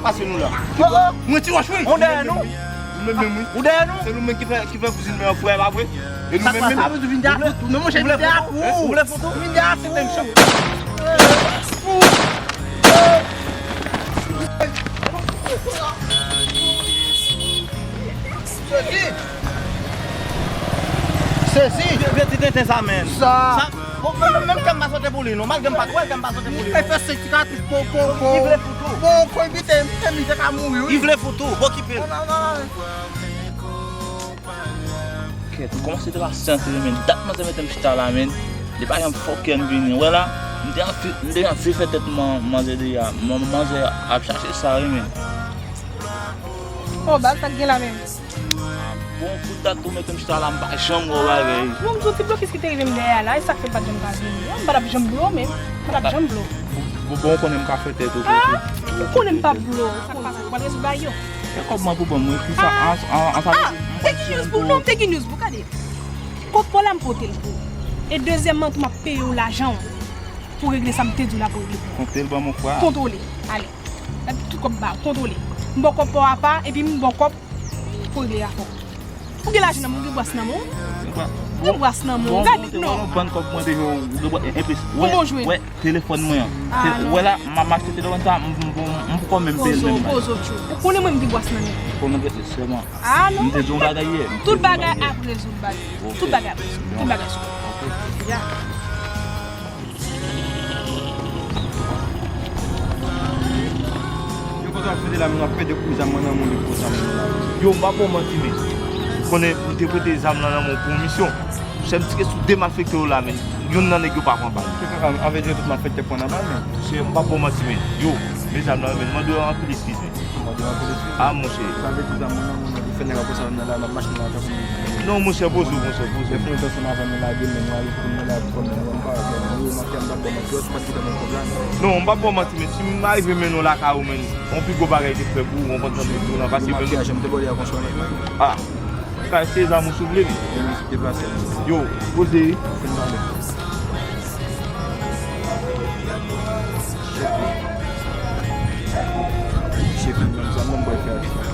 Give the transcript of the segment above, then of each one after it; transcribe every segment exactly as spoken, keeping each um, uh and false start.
Pase nou la. Mwen ti wòch wi. Ou dèyè nou? Nou menm menm wi. Ou dèyè nou? Se nou menm ki fè ki fè kouzin mwen an frè pa vre? E nou menm menm. Sa vle di vin dèyè tou. Non monchè vin dèyè tou. Ou vle foto? Vin dèyè tou. Sezi! Sezi! Vye ti tenten sa menm. Sa. Bon, menm kè m pa sote pou li non. Malgre m pa kwè, kè m pa sote pou li non. Li fè senk sikatris po po po. Li vle foto. Bon, kòy biten, m te ka mouri wi. Li vle foto. Bon, kipe l. Non, non, non. Kèt, m kòmanse trase antre men. Dat manzè mete m chita la men. Li pa janm fòkè m vini. Wè la, m te anvi, m te anvi fè tèt man, manzè deja. Man, manzè ap chache sa wi men. Oh, baz, sa k gen la menm? Ah, bon, kou dat ou mete m chita la, m pa janm wè w bagay. Non, m sou ti blokis ki te rive m dèyè a la, e sa k fè m pa t janm ka vini. M pa t ap janm blo menm. M pa t ap janm blo. Bon, bon, bon, ou konnen m ka fè tèt ou. Ah, ou konnen m p ap blo. Sa k pase, ou pral rezoud bagay yo. E kòb mwen pou ban mwen, ki sa, an, an, an sa. Ah, te gen news pou, non, te gen news pou, gade. Kòb pa w la m pote l pou ou. E dezyèmman tou m ap peye w lajan w pou regle sa m te di w la pou regle pou ou. Konte l ban mwen frè. Kontwole. Ale. Epi tout kòb ba w, kontwole. M ba w kòb pa w apa, epi m ba w kòb pou regle afè w. Ou gen lajan nan men w, ou gen bwas nan men w. Ou gen bwas nan men w, gade non. Ou ban kòb mwen deja, ou gen bwas, enplis. Kòman w jwenn? Telefòn mwen an. Ah, non. Wè la, m ap achte telefòn sa, m, m, m, m poko menm peye l menm. Pozo, pozo, tchou. Ou konnen mwen m gen bwas nan men. Konnen sèlman. Ah, non. M te di yon bagay yè. Tout bagay ap rezoud, baz. Ok. Tout bagay ap rezoud. Tout bagay sou. Ok. Ya. Yo kote w ap fete la, men w ap pede kou zam nan nan moun li kou zam nan la. Yo, m pa ba w manti, men. Konnen m te pote zam nan nan men w pou yon misyon. Sè m tike sou de malfektè yo la, men. Youn nan nèg yo pa pran bal. Se kaka, anvè di yo tout malfektè pran nan bal, men. Se, m pa ba w manti, men. Yo, men zam nan, men. Mande yo anpil eskiz, men. Mande yo anpil eskiz. Ah, monchè. Sa vle di zam nan nan moun nan, li fè nèg ap sa nan la, nan machin nan, tankou moun. Non, monchè, poze w, monchè, poze w. Lè fè yon tan ansanm avè nou lage, men nou ale pou nou la pou fòm nan, nou pa wè, nou remakè, m pa ba w manti, yo, se pa ki te bon kòb la, non. Non, m pa ba w manti, men si m arive mennen w lakay ou, men, yon pi gwo bagay te fè pou ou, ou konprann sa m vle di w lan, paske menm. Makiyaj, m te ba w li a konsa, men. Ah. Kay se zam ou si w vle li. Deplase. Yo, poze wi. Fè n pale. Chef, menm zam nan m pral fè avèk sa.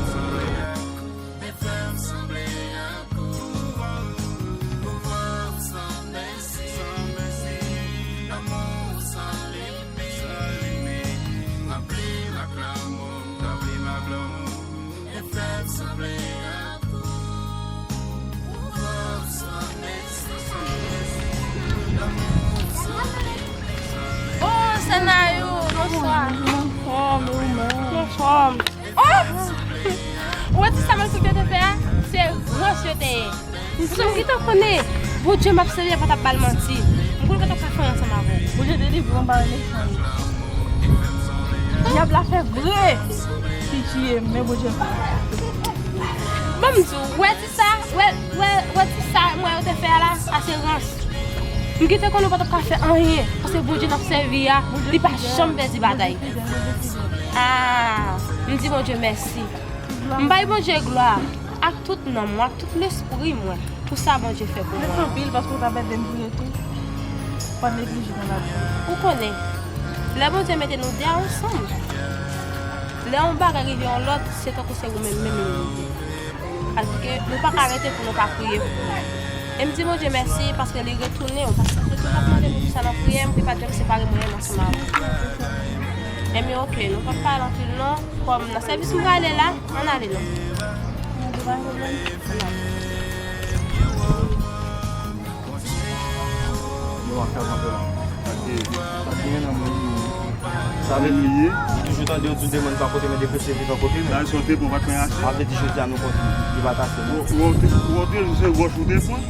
Oh, Sanayou, bonswa. Anfòm, ou menm? Anfòm. Oh! Ou wè ti sa malfektè yo te fè a? Se rans yo te ye. Paske m gentan konnen Bondye m ap sèvi a pa t ap ba l manti. M konnen pa t ap ka fè anyen ansanm avè w. Bondye delivre w anba men mechan yo. Dyab la fè vre ki tiye m, men Bondye pa. Ban m di w, wè ti sa, wè, wè, wè ti sa m wè yo te fè a la, sa se rans. M gentan konnen w pa t ap ka fè anyen, paske Bondye n ap sèvi a, li pa janm pèdi batay. Ah, m di Bondye mèsi. M bay Bondye glwa ak tout nanm mwen, ak tout lespri mwen, pou sa Bondye fè pou mwen. Mèsi anpil paske w t ap ede m priye tou. Pa neglije nan lapriyè. Ou konnen, lè Bondye mete nou de ansanm, lè yon bagay rive yon lòt, se tankou se ou menm menm li rive. Paske nou pa ka rete pou nou pa priye pou li. E m di Bondye mèsi paske li retounen w, paske m te toujou ap mande pou sa nan priyè m, li pa t janm separe mwen menm ansanm avè w. Ebyen, oke, nou p ap pale anpil non. Kòm nan sèvis m prale la, ann ale non. Ann ale. Yo, an fè kanpe la. Sa genyen nan moun li. Sa vle di, m toujou tande yo di demen pa kote, men deprese vivan kote, men. Sa l sote pou pa t fè ase. Sa vle di jodi a nou kontre, li pa t ase, non. Ou, ou, ou, ou te di se wòch ou te pran?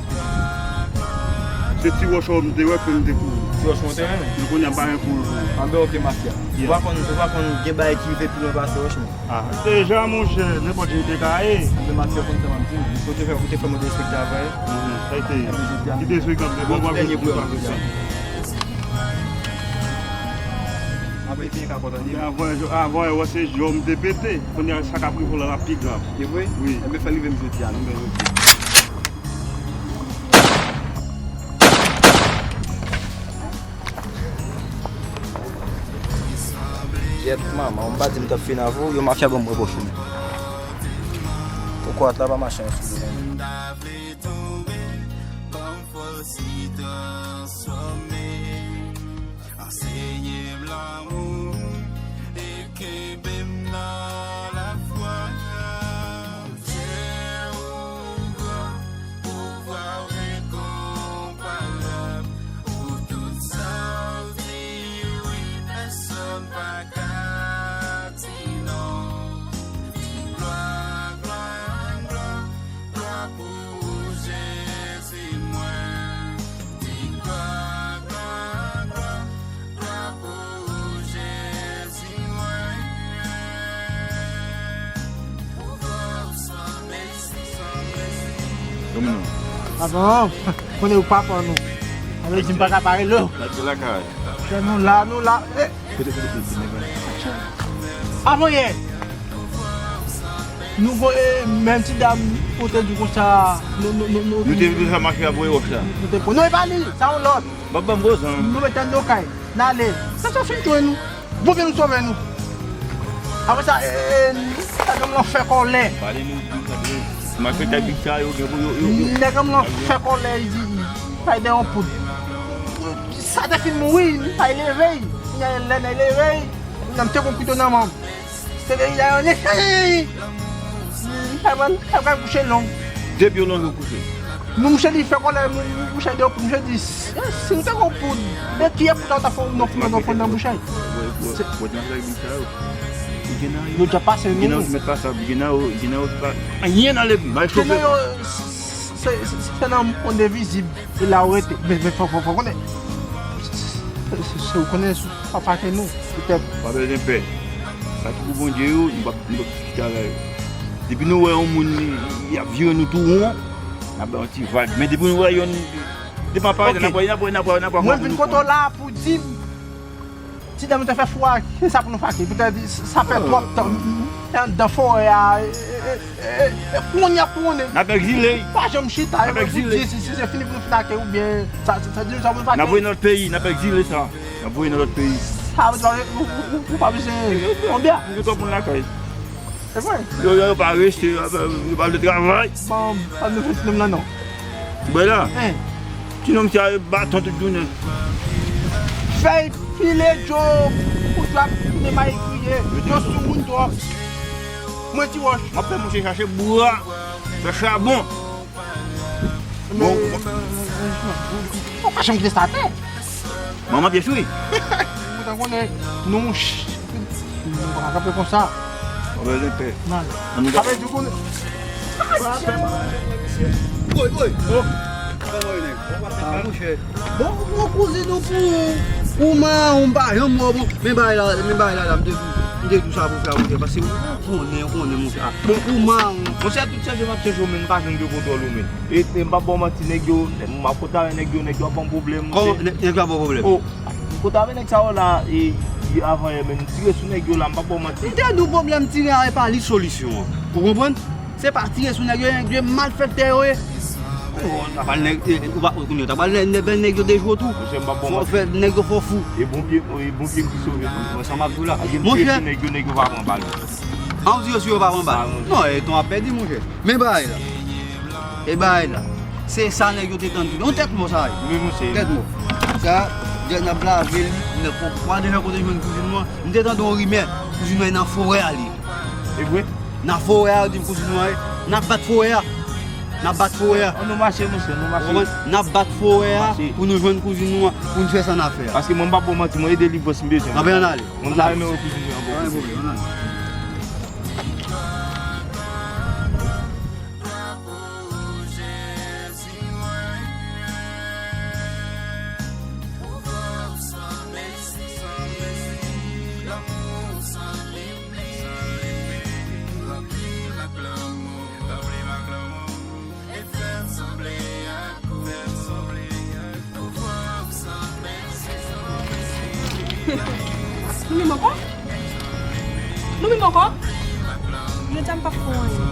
Se ti wòch ou m te wè ke m te kouri. Ti wòch ou te renmen? Men kounye a m pa gen kouri. Anben, oke, mafya. Ou pa konn, ou pa konn gen bagay ki rive pi lwen pase wòch, men. Ah, deja, monchè, nenpòt jan li te ka ye. Anben, mafya konn sa m ap di w. Ou te fè, ou te fè mwen derespekte avè. Mhm, sa te ye. Ki derespekte, bon, bon, bon, bon. Apre, te ka kontan di. Avan, avan, wè, se jò m te pete. Kounye a, sa k ap rive w la, l ap pi grav. Se vre? Wi. Ebyen, fè l rive m jodi a, non, men jodi a. Yèt, manman, ou m pa di m t ap fin avè w, yon mafya ban m wè bò chemen. Pokwa la pa mache ansanm. M ta vle tonbe, ban m fòs li transfòme. Ansenye m lanmou e kenbe m nan lafwa. Dye ou gran, pouvwa w enkonparab. Pou tout sa w di, wi, pèsonn pa ka di non. Di glwa, glwa, glwa, glwa pou Jezi mwen. Di glwa, glwa, glwa, glwa pou Jezi mwen. Kòman nou? Avan, konnen ou papa nou. Alò di m pa ka pale lè. Kè nou la, nou la. Eh. Kote, kote, kote, kote, nèg la? Avan yè. Nou voye menm ti dam kote di konsa. Nou, nou, nou, nou, nou te vin sa mache ap voye wòch la. Nou te pran. Non, e pa li, sa yon lòt. Bab ban m gwo zam. Nou mete n nan kay. N ale. Sa sa fin touye nou. Bondye nou sove nou. Apre sa, e, e, e, nèg m lan fè kòlè. Pale nou di sa tou. Malfektè big sa yo gen pou yo, yo, yo. Nèg m lan fè kòlè, li di, li pral de yon poud. Sa te fin mouri, li pral leve. Lè, lè, lè leve, nan m te gon kouto nan men m. Se de la yo ne. Li pral, li pral kouche long. Depi yon long yo kouche. Mouche li fè kòlè, mouche de, mouche di, si nou te gon poud, men kiyès poud la ou ta fè non pou mwen nan bouch ay? Yo dja pase nou. Gen nan yo ki mèt pa sa, gen nan yo, gen nan yo ki pa anyen nan legliz, bay chofe. Gen nan yo, se, se, se, se nan monn envizib, e la ou rete. Men, men, fò, fò, fò konnen. Se, se, se, ou konnen, pa fache nou, petèt. Pa bezwen pè. Sa ki pou Bondye yo, nou p ap, nou p ap chita la yo. Depi nou wè yon moun, li, li ap vire nou tou won, n ap bay yon ti vag. Men depi nou wè yon, depi apare, n ap wè, n ap wè, n ap wè, n ap wè. Mwen vin kote w la pou di m, ti dam yo te fè fou a, ki sa pou nou fache? Petèt sa fè twòp tan. Anndan forè a, e, e, e, e, e, kounye a pou konnen. N ap egzile. Pa janm chita, n ap egzile. Si, si se fini pou nou fin ake oubyen, sa, sa, sa di nou sa pou nou fache. N ap voye nan lòt peyi, n ap egzile sa. N ap voye nan lòt peyi. Sa vle di, ou, ou, ou, ou pa bezwen konbyen? Nou gen twòp moun lakay. Se vre. Yo, yo, yo pa reste, yo, yo pa vle travay. Bon, pa nou fè ti nonm lan non. Bwè la. Hein. Ti nonm sa yo baton tout jounen. Fèy pile djo, pou djab tounen may kriye. Yo sou moun twòp. Mwen ti wòch. M ap fè mouche chache bwa, fè chabon. Bon, bon. Ou pa janm kite sa atè. Manman byen sou li. Ou ta konnen nou ch-, nou pa ka kanpe konsa. Ann bezwen pè. Nan. Ann nou. Sa vle di ou konnen. Woy, woy. Oh. Kòman yo nèg? Ah, monchè. Bon, bon, kouzin nou pou ou, ou mawon, m pa janm wè w, bon. Men bagay la, men bagay la, la, m te di, m te di w sa pou fè, monchè, paske ou konnen, ou konnen, monchè. Bon, ou mawon. Monchè, tout chanje m ap chanje w, men m pa jwenn de kontwòl ou, men. E, e m p ap ba w manti, nèg yo, m ap kontre avè nèg yo, nèg yo ap ban m pwoblèm, monchè. Kòman nèg, nèg yo ap ba w pwoblèm? Oh, m kontre avè nèg sa yo la, e, e avan yè, men m tire sou nèg yo la, m p ap ba w manti. M te di w pwoblèm tire a, e pa li solisyon an. Ou konprann? Se pa tire sou nèg yo, nèg yo malfektè yo ye. Ou ta pral nèg, e, ou pa, kounye a, ou ta pral nèg, nèg, nèg yo dejwe w tou. Monchè, m p ap ba w manti. Fò fè nèg yo fè w fou. E bon pye, e bon pye m ki sove nou. Wè sa m ap di w la. Monchè. Nèg yo, nèg yo pa pran bal. An w di yo si yo pa pran bal. Non, e tan w ap pèdi, monchè. Men bagay la. E bagay la. Se sa nèg yo te tann tou. Yon tèt mò sa ye. Wi, monchè. Tèt mò. Sa, n ap lave li, n ap pran deja kote jwenn kouzin nou an. M te tande yon rimè, kouzin nou an nan forè a li. E vre? Nan forè a, yo di m kouzin nou an ye. N ap bat forè a. N ap bat forè a. Ann nou mache, monchè, nou mache. Ou konprann? N ap bat forè a pou nou jwenn kouzin nou an, pou nou fè sa n ap fè a. Paske mwen m p ap ba w manti, mwen e delivrans m bezwen. Anben ann ale. Mwen ta renmen wè kouzin nou an bon. Pa gen pwoblèm, ann ale. Nou menm ankò? Nou menm ankò? Jodi a m p ap fè w anyen.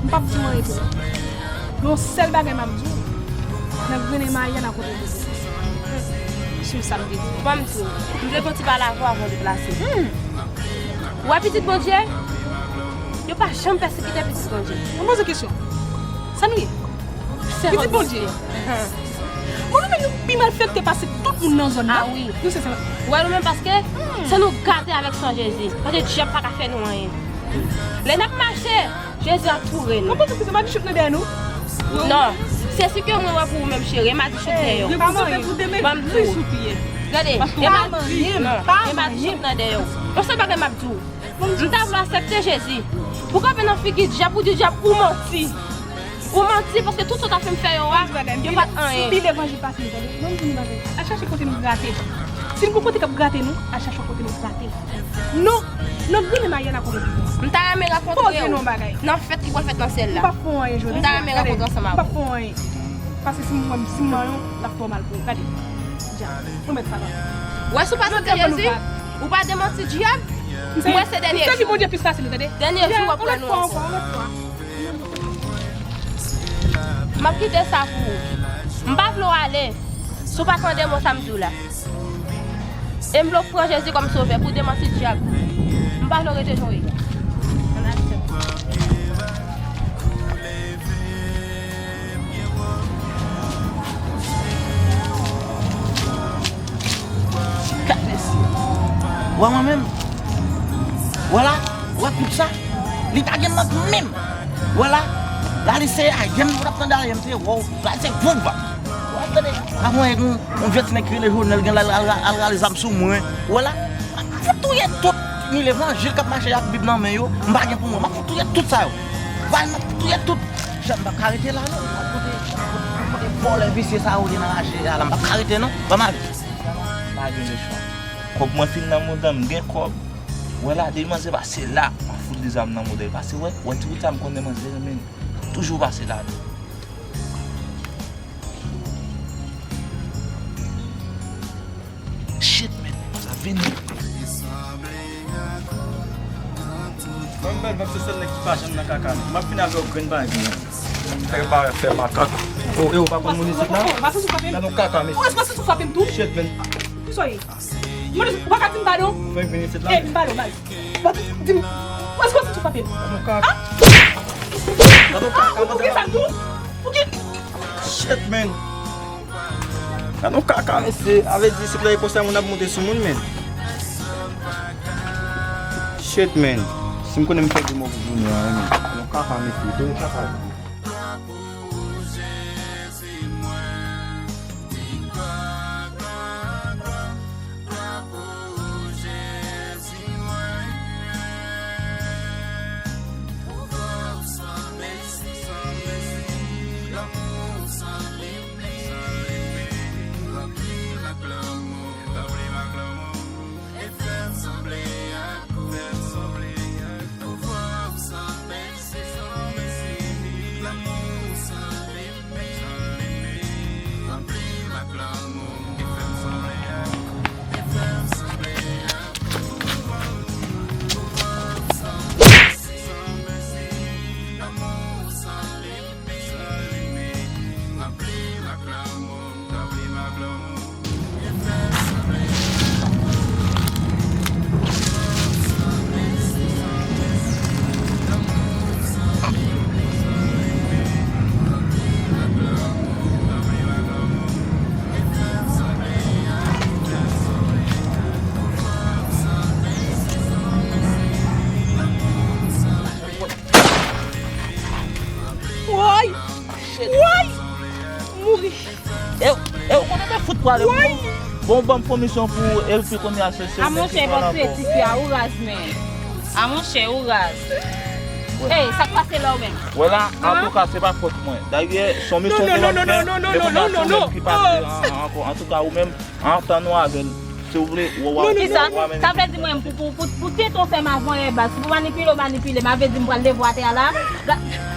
M p ap di w anyen tou. Men yon sèl bagay m ap di w, nan grennen mayi a, n a kote l. Sou sa m te di. Ban m di w, m vle fè yon ti pale avè w avan w deplase. Hmm. Ou wè pitit Bondye? Yo pa janm pèsekite pitit Bondye. Mwen poze kesyon. Sa nou ye? Pitit Bondye. Mwen nou menm nou pi malfekte pase tout moun nan zòn nan. Ah wi. Nou se sa. Ou wè nou menm paske se nou gate avèk san Jezi. Paske dyab pa ka fè nou anyen. Lè n ap mache, Jezi antoure nou. Mwen panse se madichon nan dèyè nou. Non, se si ke mwen wè pou ou menm cheri, e madichon dèyè w. Ban m di w. Gade, e madichon nan dèyè w. Yon sèl bagay m ap di w. M ta vle w aksepte Jezi. Ou kanpe nan figi dyab, ou di dyab, ou manti. Ou manti, paske tout sa w ta fè m fè yo a, yo pa t anyen. Pi levanjil pase nou, tande. Mwen m di nou bagay. Al chache kote nou grate. Si n gon kote k ap grate nou, al chache yon kote nou grate. Non, non, grenn mayè la kote nou. M ta renmen rakontre w nan fèt ki pral fèt nan syèl la. M p ap fè w anyen jodi a. M ta renmen rakontre ansanm avè w. M p ap fè w anyen. Paske si m wè m, si m manyen w, l ap fè w mal pou ou. Gade. Dyab. Ou mèt sa la. Wè, si w pa tande Jezi, ou pa demanti dyab, m wè se dènye jou. Bondye plis fasil, tande. Dènye jou w ap wè nou ansanm. M ap kite sa pou ou. M pa vle w ale si w pa tande mo sa m di w la. E m vle w pran Jezi kòm sovè pou w demanti dyab. M pa vle w rete jan w ye a. Gad mesye. Wè mwen menm. Wè la, wè koup sa. Li pa gen mank menm. Wè la, la li se ayen m, ou t ap tande ayen m te wè w. La se gwo vag. Wè tande. Avan yon, yon vye ti nèg ki rele Jonèl gen la al, al, al rale zam sou mwen. Wè la, m ap touye tout. Ni levanjil k ap mache ak Bib nan men yo, m pa gen pou mwen. M ap touye tout sa yo. Vay, m ap touye tout. Jan m p ap ka rete la non. M ap kote, kote vòlè visye sa yo ye nan raje a la. M p ap ka rete non. Ban m ale. Pa gen lechwa. Kòb mwen fin nan mouda m, m gen kòb. Wè la, depi manzè pase la, m ap fout de zam nan mouda l. Pase wè, wè ti wout sa m konnen manzè renmen l. Toujou pase la. Shit, man, sa vini. Mwen menm, m ap se sèl nèg ki pa janm nan kaka, non. M ap fin avè w grenn bagay, non. Fè pa fè makak. O, e ou pa konn moun isit la? Gade yon kaka, mesye. Ou responsab sou frape m tou? Shit, man. Ki sa w ye? Mwen, ou pa ka di m padon? Fè vin isit la. Eh, m padon, baz. Mwen, di m, ou responsab sou frape m? Gade yon kaka. Ah! Gade yon kaka, ah, ou pou gen sa tou? Pou ki? Shit, man. Gade yon kaka, mesye. A vle di, isit la, e konsa moun ap monte sou moun, man. Shit, man. Si m konnen m fè de mo pou jounen an, man. Gade yon kaka, mesye. Gade yon kaka. Woy! Woy! Mouri! E, e ou konnen mwen fout pwale pou ou. Bon, ban m pwomisyon pou ou, epi kounye a se, se... A monchè, bon, se ti fi a ou raz, men. A monchè, ou raz. Ey, sa k pase la ou menm? Wè la, antouka, se pa fòt mwen. Dayè, se yon misyon ke w ap fè, e kounye a se ou menm ki pase an, an, ankò. Antouka, ou menm, antan nou avè l, si w vle, w, w, w, kisa? Sa vle di mwen, pou, pou, pou, pou tete w fè m avanyè baz, pou manipile w manipile m, a vle di m pral leve w atè a la?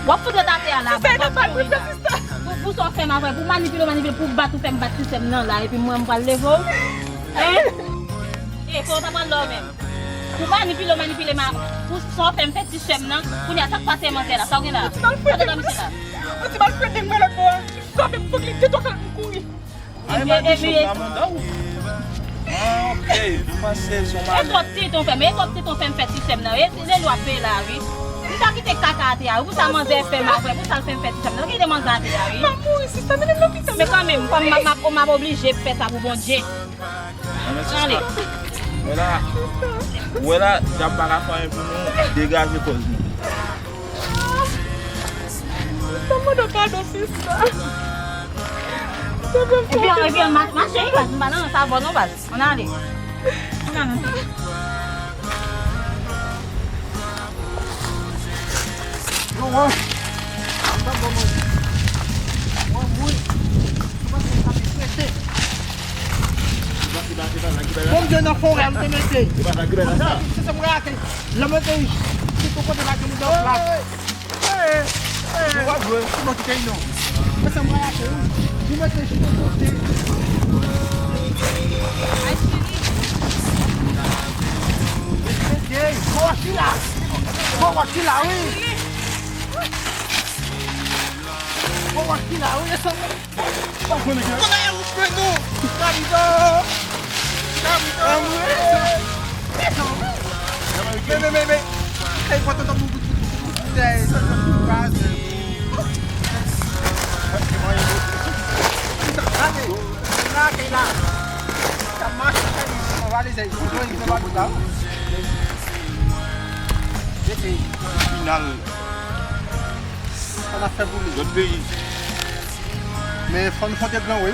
W ap fout rete atè a la, baz, w ap mouri la. Pou, pou sa w fè m avanyè, pou manipile w manipile, pou bat ou fè m bat ti sè m nan la, epi mwen m pral leve w? Hein? E, fò w ta pral la w menm. Pou manipile w manipile m, pou sa w fè m fè ti sè m nan, kounye a sa k pase manzè la, sa w gen la? Sa w gen la, misye la? Yon ti malfrèt deng mwen lòt bò a. Frape m, fòk li detwa kalòt m kouri. Ay, madichon, m pa manda w. Ah, ok, m panse se yon... E twòp tenten w fè m, e twòp tenten w fè m fè ti sè m nan. E lè l w ap peye la, wi. M ta kite kaka atè a, wi. Pou sa manzè fè m apre, pou sa l fè m fè ti sè m nan. Kite manzè atè a, wi. M ap mouri, sista, mennen m lopital. Men kanmenm, kòm m ap, m ap, m ap oblije fè sa pou Bondye. Ann, sista. Wè la, wè la, djab pa ka fè anyen pou nou, degaje kòz nou. Sista, mande w padon, sista. Ebyen, ebyen, ma, mache, wi, baz, m pa nan sa vò non, baz. Ann ale. Ann ale. Yo, wè. Ann pa bon manje. Wè, mwen. Mwen, mwen, sa te prese. Bon, Dye nan forè, m te mete. Se, se, se, mwen, ate. Lè mwen te chita kote la, gen moun nan plas. Ou pa jwe. Ou pa kite non. Mwen se mwen achte ou. Ou mete chita kote. Mesye, bon wòch ki la. Bon wòch ki la, wi. Bon wòch ki la, wi. E sa mwen. Kote ou jwenn nou? Kapito! Kapito! Men, men, men, men. Ey, pòtan tan moun bout, bout, bout, bout, bout, ey, sa, sa, sa, sa. Gade, gade la. Sa mache, ey, sa va, les, ey, sa va, sa va. Final. Sa n ap fè pou li. Lòt peyi. Men fò n fè degre, wi.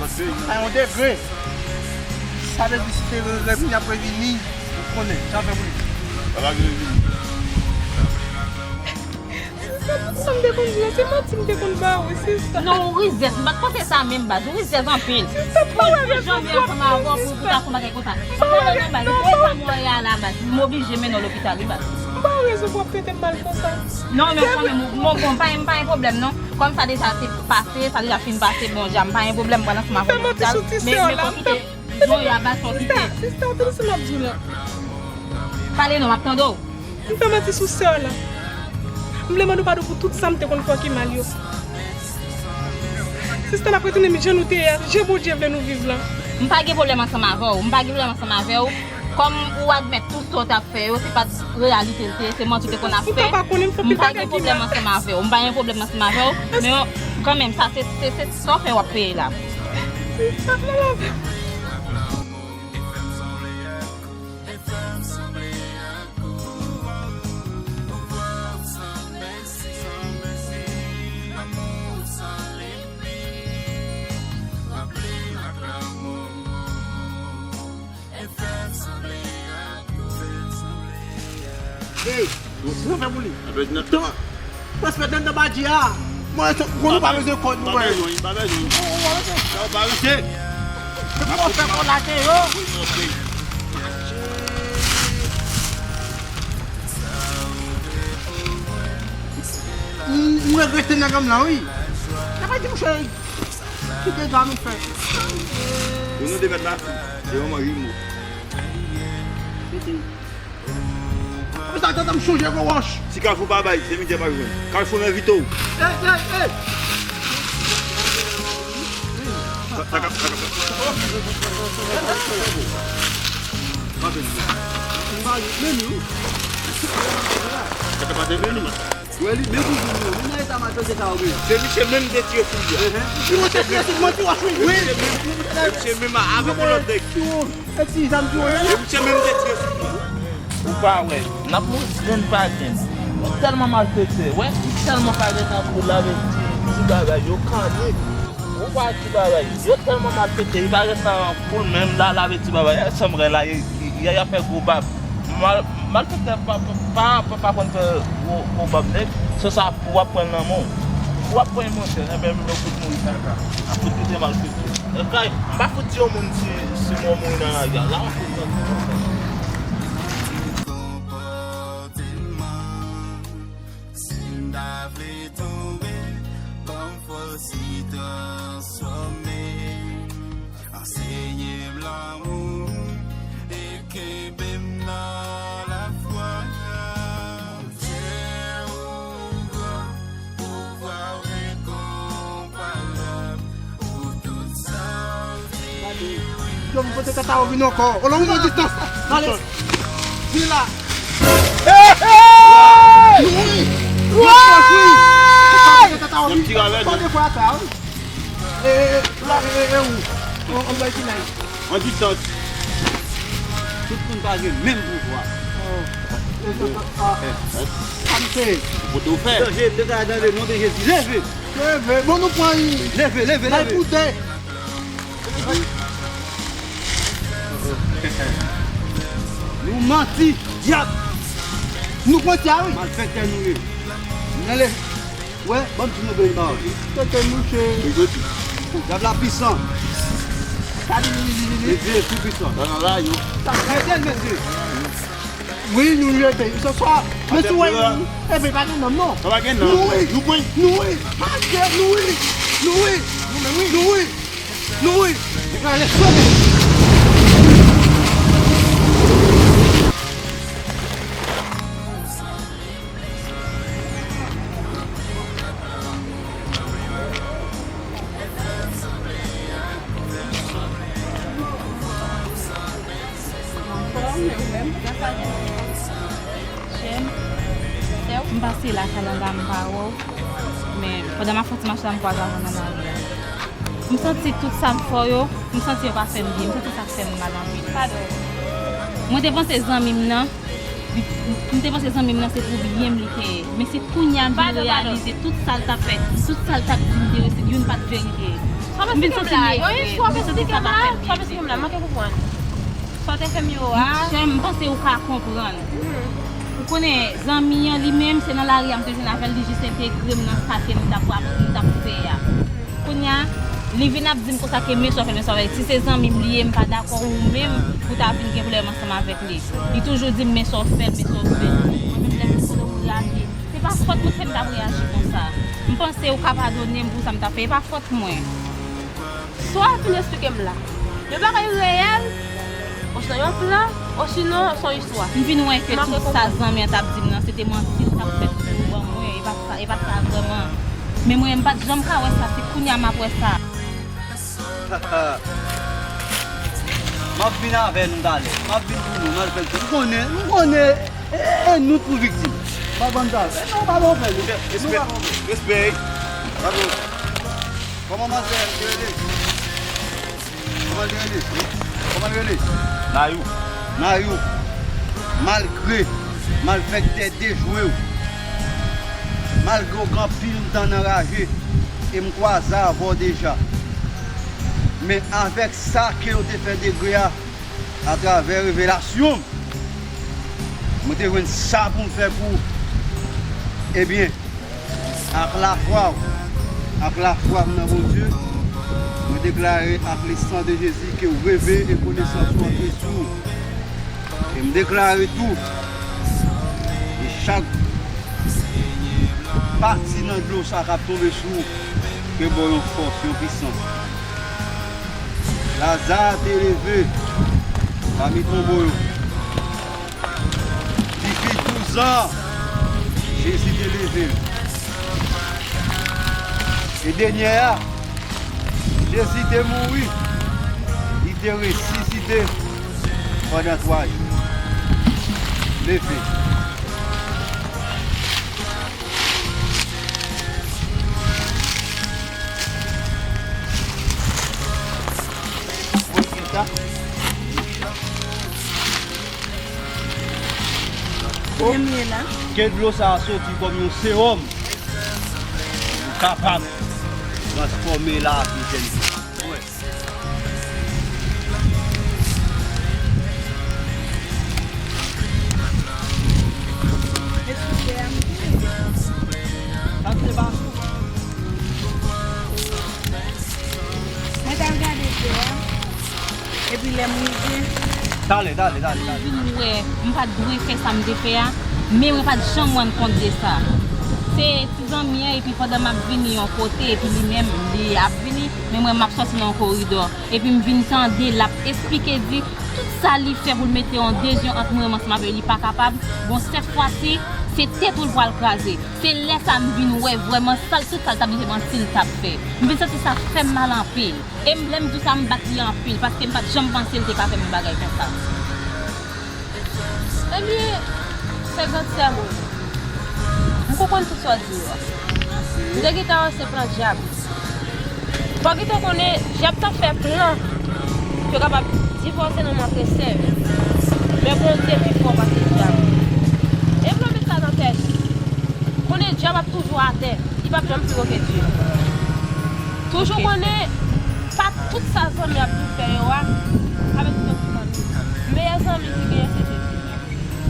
Lòt peyi. Sa yon degre. Sa vle di si te revini ap revini, ou konnen. Sa fè pou li. Sa pa sa m te konn di la, se manti m te konn ba ou, sista. Non, ou rizès, m pa t panse sa menm, baz. Ou rizès anpil. Sista, m pa wè rezon pou w ap fè m sa. Mwen menm ansanm avè w pou, pou ta fè yon bagay konsa. M pa wè rezon pou w ap fè m mal konsa. M pa wè rezon pou w ap trete m mal konsa. Non, men kanmenm, bon, bon, m pa, m pa gen pwoblèm, non. Kòm sa deja te pase, sa deja fin pase, bon, ja, m pa gen pwoblèm, mwen ansanm avè w lopital. Men, men fò kite, non, y a ba fò kite. Sista, sista, tande sa m ap di w la. Pale non, m ap tande w. M fè manti sou sè w la. M vle mande w padon pou tout sa m te konn fè w ki mal yo. Sista, n ap retounen jan nou te ye a, jan Bondye vle nou viv la. M pa gen pwoblèm ansanm avè w. M pa gen pwoblèm ansanm avè w. Kòm ou admèt tout sa w t ap fè yo, se pa t reyalite l te ye, se manti w te konn ap fè. M pa gen pwoblèm ansanm avè w. M pa gen pwoblèm ansanm avè w. Men kanmenm, sa se, se, se sa w fè w ap peye la. Ey, sa fè pou li. Respè nan badji a. Mwen, se, mwen, nou pa bezwen kòd nou, mwen. Pa bezwen, pa bezwen. Ou pa bezwen. Ou pa bezwen. Se pou fè kòd la, se yo. M, m regrete nèg an m lan, wi. Sa pa di mouche, ki dega nou fè. Pou nou te mèt la, se manman Rimo. Apre sa, tande m chonje gwo wòch. Si Kafou pa bay, se midyè pa jwenn. Kafou nan envite w. Ey, ey, ey! Sa, sa ka, sa ka, sa ka. Sa ka pa te vini. Wè li, men pou vini, men nan eta maltrete sa yo, men. Se misye menm te tire fou li a. Ehn. Li monte tire fou, manti wòch, wi. Wi. Se misye menm avèk yon lòt nèg. E ti zam tou, wi. Se misye menm te tire fou li a. Ou pa wè, n ap mouri grenn pa grenn. Yo tèlman malfektè, wè, yo tèlman pa gen nan poul la, vle di, ti bagay, yo kannik. Ou pa ti bagay, yo tèlman malfektè, li pa ret nan poul menm la, la vle ti bagay, e sanm rè la, y, y, y, y ap fè gwo bab. Mal, malfektè pa, pa, pa, pa, pa konn fè gwo, gwo bab nèg, se sa pou w ap pran nan men w. Pou w ap pran monchè, enben, menm lè w fout mouri kaka, ap fout kite malfektè. E kay, m pa fout di yon moun si, si mwen mouri nan lari a, la w ap fout nan konpòteman. Si m ta vle tonbe, ban m fòs li transfòme. Ansenye m lanmou e kenbe m nan lafwa. Bondye ou gran, pouvwa w enkonparab, ou tout sa w Tata ou vin ankò. O, lontan distans. Gade. Vin la. Hey, hey! Wi! Wi! Tata ou vin. Yon ti ravèj. Tande fwa sa, wi. E, e, la, e, e, e, ou. On, on bay ki lay. An distans. Tout moun pa gen menm pouvwa. Oh. E, sa, sa, sa. Sa m fè. Ou pote w fè. Danje, m deklare dan le non de Jezi. Leve! Leve, bon, nou pran yon. Leve, leve, leve. Bay pou de. Nou manti, dyab. Nou manti, a wi. Malfektè nou ye. Nan le, wè, ban m di nou vre pawòl. Tete mouche. Dyab la pwisan. Sa di, di, di, di, di. Mesye, tou pwisan. Nan, nan, la, yo. Sa, mesye, mesye. Wi, nou jete. Se swa, men si w wè, epi pa gen nonm, non. Sa pa gen nonm. Nou wi. Nou wi. Nou wi. Pa gen, nou wi. Nou wi. Nou menm wi. Nou wi. Nou wi. Deklare sove. Anfòm, e ou menm? Chè m, m pase lakay la, m pa wè w. Men, pandan m ap fè ti mache la, m kwaze avè w nan lari a. M santi tout sa m fè w yo, m santi yo pa fè m byen. M santi sa fè m mal anpil. Padon. Mwen te panse zanmi m nan, li, m te panse zanmi m nan se pou byen m li te ye. Men se kounye a m vin reyalize tout sa l t ap fè, tout sa l t ap di m te yo, se youn pa t verite. M vin santi m nève, m vin santi sa pa fè m byen. Sa w te fè m yo a. Chè m, m panse ou ka konprann. Ou konnen, zanmi an li menm, se nan lari a m te jwenn avè l, li jis entegre m nan sa ke m t ap, m t ap fè a. Kounye a, li vin ap di m konsa ke men sa w fè l, men sa w fè l. Si se zanmi m li ye, m pa dakò ou menm pou ta vin gen pwoblèm ansanm avèk li. Li toujou di m men sa w fè l, men sa w fè l. Mwen menm lè m kote m reyaji, se pa fòt mwen ke m t ap reyaji konsa. M panse ou ka padone m pou sa m t ap fè, e pa fòt mwen. Sa w ap vin esplike m la, yon bagay reyèl, osinon yon plan, osinon se yon istwa. M vin wè ke tout sa zanmi an t ap di m nan, se te manti l t ap fè pou ban mwen, e pa sa, e pa sa vrèman. Men mwen, m pa t janm ka wè sa, se kounye a m ap wè sa. M ap vin avè nou talè. M ap vin pou nou, malfektè. M konnen, m konnen, e, e, e nou tou viktim. M pa bann sa. E nou pa bon fè nou. Nou pa bon fè. Respè. Bravo. Kòman manzè te rele? Kòman l te rele? Kòman l rele? Nayou. Nayou. Malgre malfektè dejwe w, malgre w gen anpil dan nan raje, e m kwaze avè w deja. Men avèk sa ke yo te fè Degre a, atravè revelasyon m, mwen te jwenn sa pou m fè pou ou. Ebyen, ak lafwa w, ak lafwa m nan Bondye, mwen deklare ak le san de Jezi ke w reve e konesans ou antre sou ou. E m deklare tou, e chak pati nan dlo sa k ap tonbe sou ou, ke ba w yon fòs, yon pisans. Laza te leve pami tonbo yo. Tifi douz an, Jezi te leve l. E dènyè a, Jezi te mouri, li te resisite pandan twa jou. Leve. Premye la. Ke dlo sa a soti kòm yon sewòm pou kapab transfòme lavi jèn fi. Mwen t al gade tè a, epi lè m rive. Talè, talè, talè, talè. Vin wè, m pa t dwe fè sa m te fè a, men mwen pa t janm rann kont de sa. Se ti zanmi an, epi pandan m ap vini yon kote, epi li menm, li ap vini, men mwen m ap sòti nan yon koridò. Epi m vin tande l ap esplike, di tout sa li fè pou l mete yon dezyon ant mwen menm ansanm avè li, li pa kapab. Bon, sèt fwa si, Se tèt ou l pral kraze. Se lè sa a m vin wè vrèman sa l, tout sa l t ap di se manti l t ap fè. M vin santi sa fè m mal anpil. E m, lè m di w sa, m bat li anpil, paske m pa t janm panse l te ka fè m yon bagay konsa. Ebyen, sèvant sè mwen, m konprann tout sa w di yo a. M te gentan wè se plan dyab. Fò w gentan konnen, dyab t ap fè plan pou yo kapab divòse nan men frè sè yo. Men Bondye pi fò pase dyab. E vle w met sa nan tèt ou. Konnen dyab ap toujou atè. Li p ap janm pi wo ke Dye. Toujou konnen, pa tout sa zanmi ap vin fè yo a, avèk tout zanmi. Meyè zanmi ki genyen se Jezi.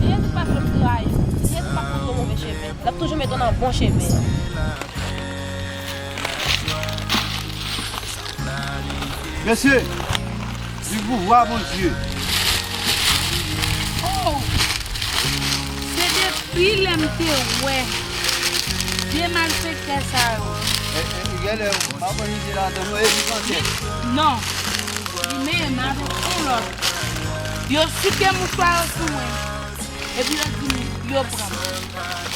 Jezi p ap janm trayi w. Jezi p ap montre w move chemen. L ap toujou mete w nan bon chemen an. Mesye, viv pouvwa Bondye. Oh! Se depi lè m te wè de malfektè sa yo. E, e, genlè, m pa konn ide ladan, non, e li panse. Non. Li menm avèk yon lòt. Yo souke mouchwa yo sou mwen. Epi yo di m, yo pran m.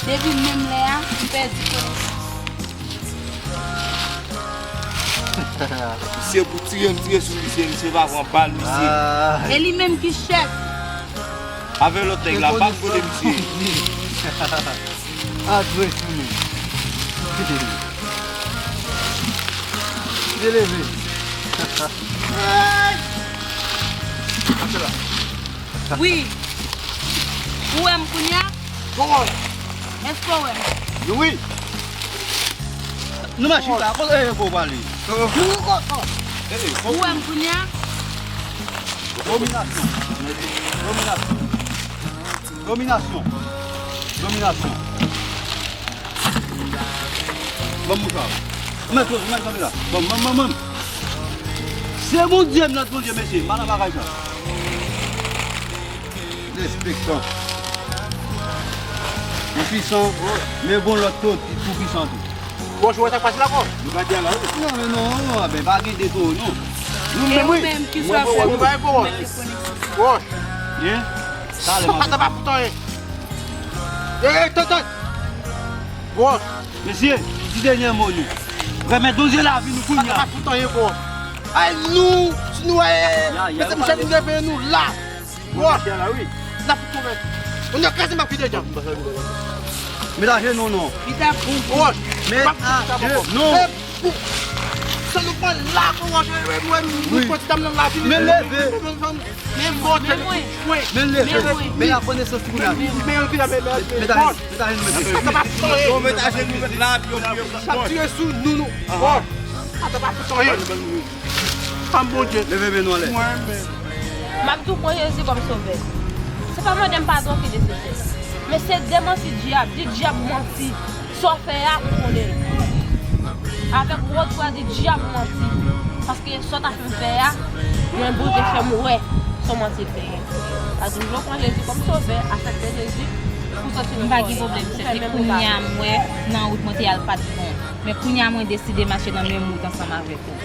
Depi menm lè a, m pèdi konesans. Misye pou tire m, tire sou misye, misye pa pran bal, misye. E li menm ki chèf. Avè lòt nèg la, pa m kote misye. Adwe sou nou. Byen leve. Wi. Ou wè m kounye a? Èske w wè m? Wi. Nou mache la, kote e ko pale? Ou wè m kounye a? Dominasyon. Dominasyon. Dominasyon. Dominasyon. Ban m mouchwa. Mèt, mèt, mèt la. Ban m, ban m, ban m, ban m. Se Bondye m, lòt Bondye, mesye. M pa nan bagay sa. Respektan. Li pisan, men gon lòt tou ki tou pisan tou. Bon, jwe sa k pase la, bon. Nou ka di ala, wi. Non, men non, non, ben, pa gen de tou, non. Nou menm, wi. Mwen, mwen, mwen, mwen, mwen. Bon. Yen? Talè, mwen. Sa pa foutan, yen. Ey, ey, tèt, tèt. Bon. Mesye, di dènye mo nou. Remèt Bondye lavi nou kounye a. Sa pa foutan, yen, bon. Ay, nou, si nou, ey, mesye, mouche, nou leve nou la. Wòch! N ap tonbe. Moun yo kraze m ak pye de djab. Met ajenou non. Li t ap bon pou. Wòch! Met ajenou. Sa nou pran la pou wòch, nou pran ti dam nan la vini. Men leve. Men leve. Men la konesans pou la. Men yo vin, men, men, met ajenou, met ajenou. Sa tire sou nou, nou. Wòch! Sa pa foutan, yen. Fanm Bondye. Leve men nou anlè. Mwen menm. M ap tou pran Jezi kòm sovè. Se pa mande m padon ki nesesè. Men se demanti dyab, di dyab manti. Sa w fè a, ou konnen l. Avèk wòt ou a di dyab manti. Paske sa w ta fin fè a, mwen Bondye fè m wè se yon manti l te ye. Ase m vle w pran Jezi kòm sovè, asepte Jezi pou soti nan kò. M pa gen pwoblèm, se te kounye a m wè nan wout mwen te al pa t bon. Men kounye a mwen deside mache nan menm wout ansanm avèk ou.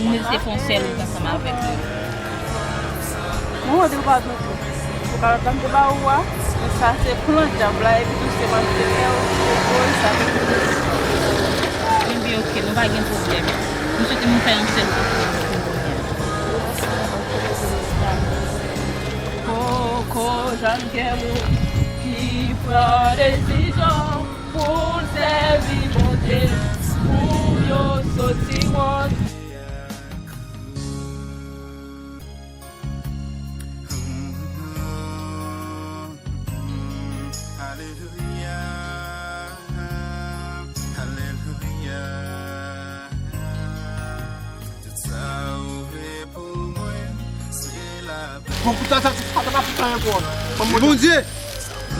Nou se fè yon sèl wout ansanm avèk nou. Mwen di w pa doute. Ou ka tann te ba ou a, men sa se plan dyab la, epi tou se malfektè yo ki te voye sa. Ebyen, oke, nou pa gen pwoblèm. M swete nou fè yon sèl wout pou kounye a. Poko janm gen moun ki pran desizyon pou l sèvi Bondye, pou yo soti wont. Alelouya, alelouya. Tout sa ou vle pou mwen, se lapè. Bon, pou ta, ta, ta, ta, ta, ta, ta, bon. Bondye!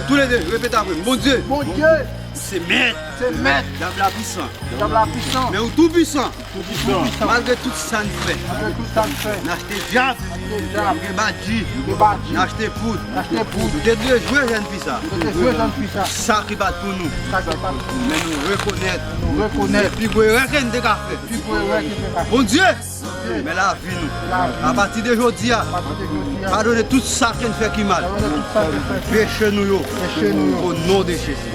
Toulede, repete apre m. Bondye! Bondye! Se mèt! Se mèt! Dyab la pisan! Dyab la pisan! Men ou tou pisan! Tou pisan! Malgre tout sa n fè! Malgre tout sa n fè! N achte dyab! N achte dyab! Nou gen badji! Nou gen badji! N achte poud! N achte poud! Nou te dwe jwe jèn fi sa! Nou te dwe jwe jèn fi sa! Sa ki pa t pou nou! Sa ki pa t pou nou! Men nou rekonèt! Nou rekonèt! Se pi gwo erè ke n te ka fè! Pi gwo erè ke n te ka fè! Bondye! Men lavi nou. Apati de jodi a, padone tout sa ke n fè ki mal. Peche nou yo. O non de Jezi.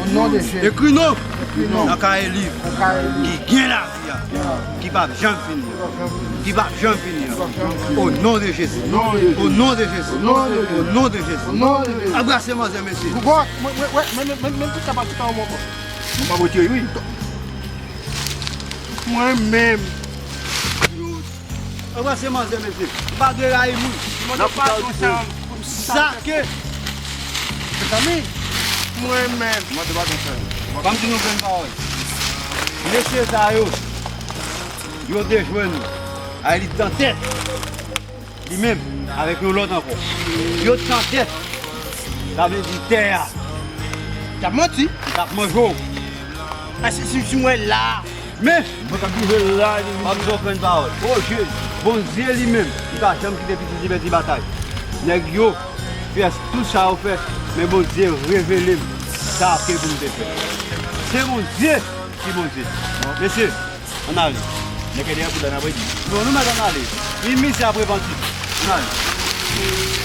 Ekri non nan kaye liv ki gen lavi a, ki p ap janm fini an. Ki p ap janm fini an. O non de Jezi. O non de Jezi. O non de Jezi. Anbrase manzè, mesye. Mwen menm. Anbrase manzè, mesye. M pa dwe rayi moun. Mande padon, sa. Sa ke. Mezanmi, mwen menm. Ban m di nou grenn pawòl. Mesye sa yo, yo te jwenn Aylit nan tèt. Li menm, avèk yon lòt ankò. Yo t nan tèt. Sa vle di tè a. T ap manti. Li t ap manje w. A, si, si, si mwen la. Men, mwen k ap viv la, li m ap di w grenn pawòl. O Jezi, Bondye li menm, li pa janm kite pitit li pèdi batay. Nèg yo fè tout sa yo fè, men Bondye revele m sa ke pou m te fè. Se Bondye ki Bondye. Mesye, ann ale. Nèg dèyè pou dèyè, n ap redi. Non, nou mèt ann ale. Vin misye ap repanti. Ann ale.